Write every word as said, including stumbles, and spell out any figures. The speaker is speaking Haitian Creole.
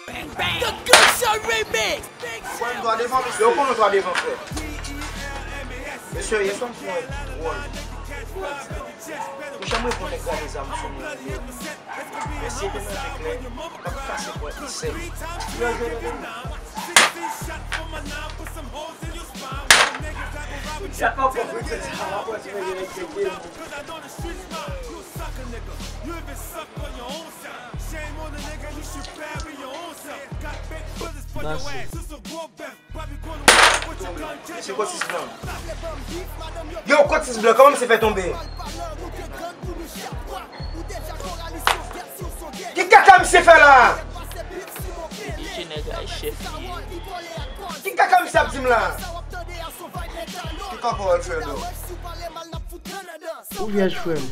The Good Show Remix. Yo, konn twa devan, frè. Mesye, yè swa m fè yon wòl. Ou janm reponn nèg gade zam sou mwen. Mesye te manje klè, m ap kase pwen sèl. Yo jwe nan Mèsi. Mesye, kot sis blan? Yo, kot sis blan? Kòman misye fè tonbe? Ki kaka misye fè la? Epi se nèg a chèf li ye. Ki kaka misye ap di m la? Ki kòkò Alfredo? Ou vyèj, frè m.